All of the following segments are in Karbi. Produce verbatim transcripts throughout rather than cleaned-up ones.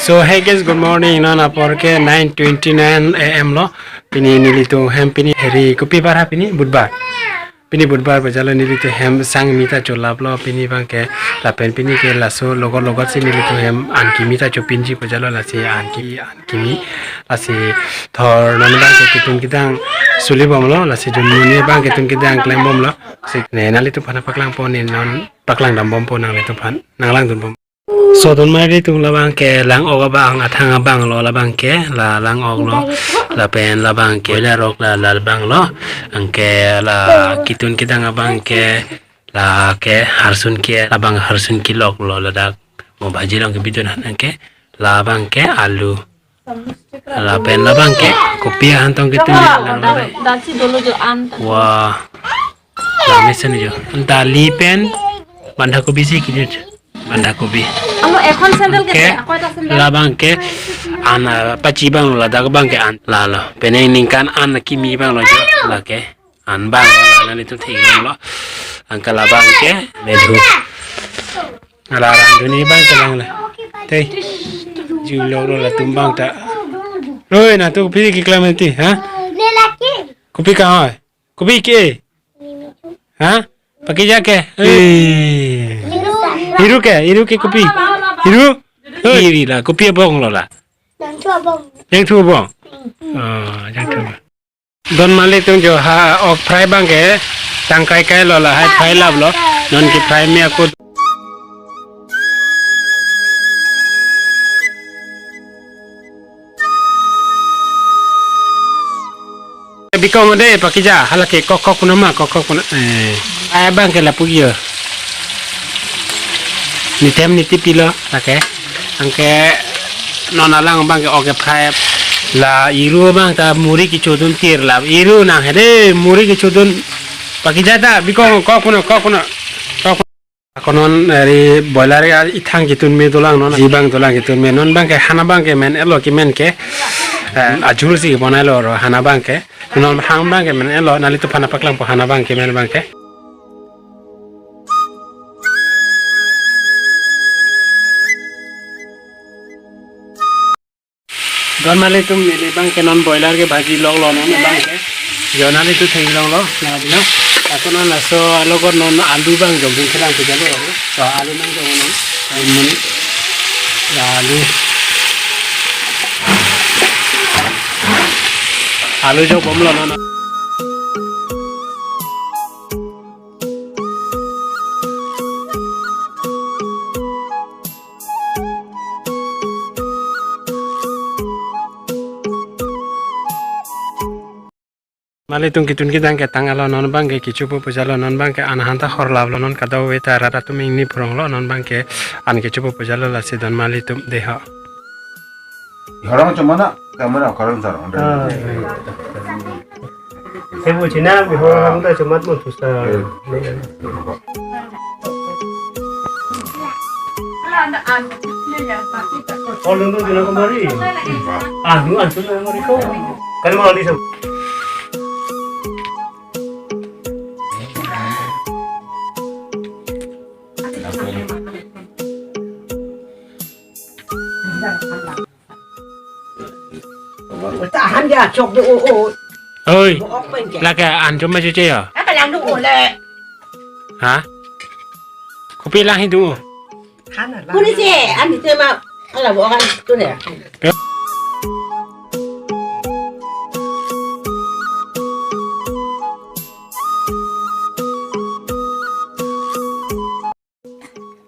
So hey guys, good morning. Non apor ke nine twenty-nine A M lo. Pini nelitum hem pini hari kopi bar ha pini? Budbar. Pini Budbar pu jalo nelitum hem sangmi ta cholaplo pini abangke, lapen pini ke laso logot logot si nelitum hem an kimi ta chopinji pu jalo, lasi an ki an kimi lasi thor non abangke ketun kedang suli bomlo, lasi jun muni abang ketun kedang klem bomlo. Si ne nanglitumphan paklang pon, ne non paklang dam bompo nanglitumphan, nanglang dun bom. So don mari tum labangke lang-ok abang, athang abanglo labangke, la lang-oklo, lapen labangke boiler ok la, la abanglo, anke la ketun kedang abangke, la ke harsun ke, labang harsun keloklo, ladak mo bhaji along kebidun han, anke labangke alu, lapen labangke kopi ahantong ketun lang lo re. Dalchi dolo jo an. Wah. Lamesen jo. Dali pen bandhakobi si kejut. Bandhakobi. Alo, এখন চেন্ডেল Oke. Gese, aku ada চেন্ডেল. Labangke an, ah, pachi abanglo, ladak abangke an. Lalo. Penang ningkan an kimi abanglo jo. Lake. An abanglo, la nanglitum theklonglo. Anke labangke medhu. Ala randuni abangke lang le. Tei. Juloklo latum abang ta. Roi, na tu phi keklemti, ha? Kopi kahoi? Kopi ke? Ha? Pakija ke? Eh. Iru ke? Iru ke kopi? Iru? Oi. Iri la, kopi abonglo la. Jangthu abong. Jangthu abong. Oh, jangthu abong. Don mali tum jo ha ok fry abangke tangkai kailo, lahai fry laplo. Non ke fry me akut. Bikong ode pakija, halake kok kok punama, kok kok puna. Eh, ai abangke lapu yo. Nitem niti pilo, lake. Anke non alang abangke ok fry. La iru abang ta muri kechodun tir la. Iru nang hede muri kechodun. Pakija ta bikong kok puna, kok puna. Kok puna. Ako non eri boiler ya ithang ketun me dolang non, ji abang dolang ketun me, non abangke han abangke men-etlo, kemen ke, eh, ajul si bonailo ro han abangke, non han abangke men-etlo, nanglitumphan paklangpo han abangke men abangke. Don mali tum neli abangke non boiler ke bhaji loklo non abangke. Jo nanglitum theklonglo, na bino. Ako non laso alogot non alu abang jong bung kelang pejalo. So alu nang jong non. Alu muni. Ya alu. Alu jong bomlo non. Mali tum ketun kedang ketang alo non abangke kechopo pujalo non abangke an hanta horlaplo non kadokave ta rat atum ingni phuronglo non abangke an kechopo pujalo lasi don mali tum deho. Horong chomana, kamera horong sarong. Ah. Sebo china mi horong ta chomat mo tusa. Eh. Anu anu na mari ko. Kali mau di sab. Tahan dia chok de o o. Oi. Bo ok pen ke. Lake an choma chuche ya. Apa lang du o le. Ha? Kopi lang hi du. Kuni che an tema ala bo kan tu ne.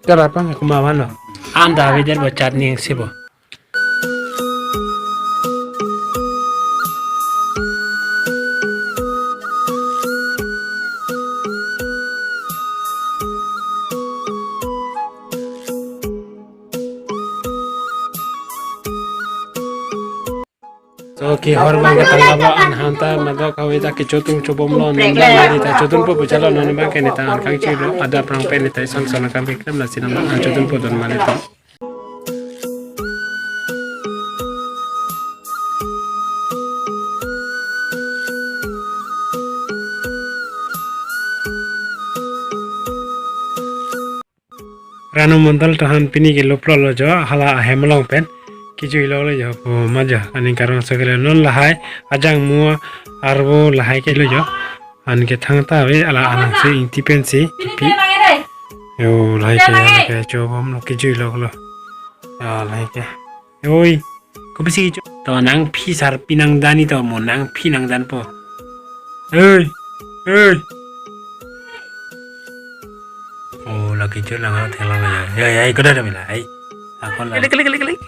Cara apa nggak kemauan lo? Anda wider bo chat ning si bo. So kehor abangke tanglaplo an hanta madok kave ta kechotung chobomlo non abang neli ta chotunpo pujalo non abangke neta an kangchilo adap rang pen neta ison son kang keklem lasi non an chotunpo don mali ta. Ranu Mondal tahan pini ke loplo lo jo hala ahem along pen. Kejui lo lo jo, po ma jo, aning karong so kele non lahai, ajang mo arvo lahai ke lo jo. An ke thangta ave, ala anang si ingti pen si, pi. Yo, lahai ke, lahai ke, chobom lo kejui lo lo. Ya, lahai ke. Oi, kopisi cho. To nangphi sarpi nangdan ni to, mo nangphi nangdanpo. Oi, oi. Oh, lagi jo lang, thelang ya. Ya, ya, ikut ada mila, ai. Akon la. Klik, klik, klik, klik.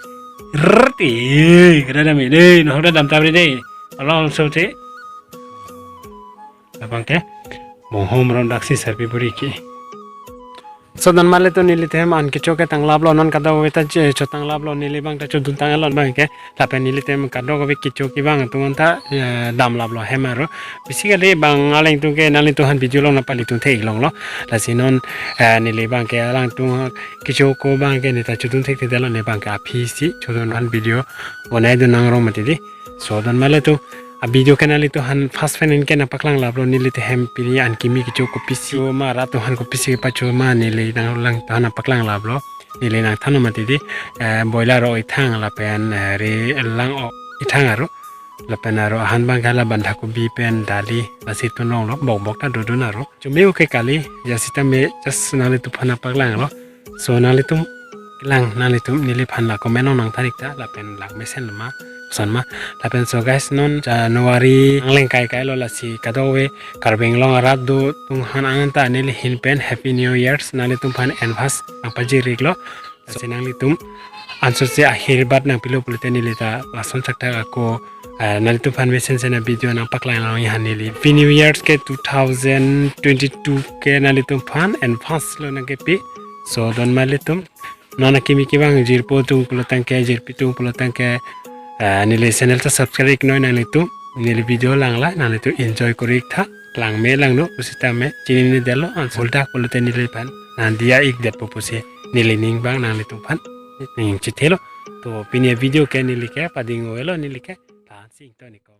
Rrrt, eh, kada dam, eh, dei, no, kada dam tabri dei. Along so te. Labang ke, monghom ron daksi sarpi buri ke. So, non male to nelitum an kecho ke tanglap lo, non kadokave ta che, cho tanglap lo, neli bang ta chodun tanglo bang ke. Lapen nelitum kadokave kecho kevang atum an ta, eh, damlap lo hem aro. Basically bang alangtum ke nanglitum aphan video along nangpalitum thek long lo. Lasi non, eh, neli bang ke alangtum kecho ko bang ke neta chodun thekthedetlo, ne bang ke aphi si chodun an video bonai dun nangrong mati dei. So, non male to a video ke nanglitum aphan first pen in ke nangpaklang laplo, nelitum hem pini an kimi kecho kopisi ma, rat atum aphan kopisi kepacho ma, neli nanglang aphan nangpaklang laplo. Neli nangthan mati dei, eh, boiler o ithang lapen, eh, re lang o ithang aro. Lapen aro ahan bang ke la bandha kobi pen dali, lasi tun long lo, bok bok ta dodun aro. Chomeo ke kali, ja sitame just nanglitum aphan nangpaklang lo. So nanglitum lang, nanglitum neliphan la comment along nangthan ik tha, lapen lang mesen ma, koson ma. Lapen so guys, non January nangleng kai kai lo, lasi kadokave Karbi Anglong arat do atum aphan an ta neli ahin pen Happy New Year's nanglitum aphan advance nangpajir ik lo. Lasi nanglitum anso se ahirbat nangpilo pulote neli ta lason chakthak ako, eh, nanglitum aphan mesen sen a video nangpaklang long ya neli. Happy New Year's ke two thousand twenty-two ke nanglitum aphan advance lo nangkepi. So non male to, non akimi kevang jirpo atum pulo tangte, jirpi atum pulo tangte, eh, neli channel ta subscribe ik noi nanglitum. Neli video lang la, nanglitum enjoy kori ik tha. Lang me lang no, pusitame chinine detlo, an soldak pulote neliphan nangdiya ik detpo pusi neli ning bang nanglitum aphan ning chethelo. To pini a video ke neli ke pading oi lo, neli ke. Tan sing to ni ko.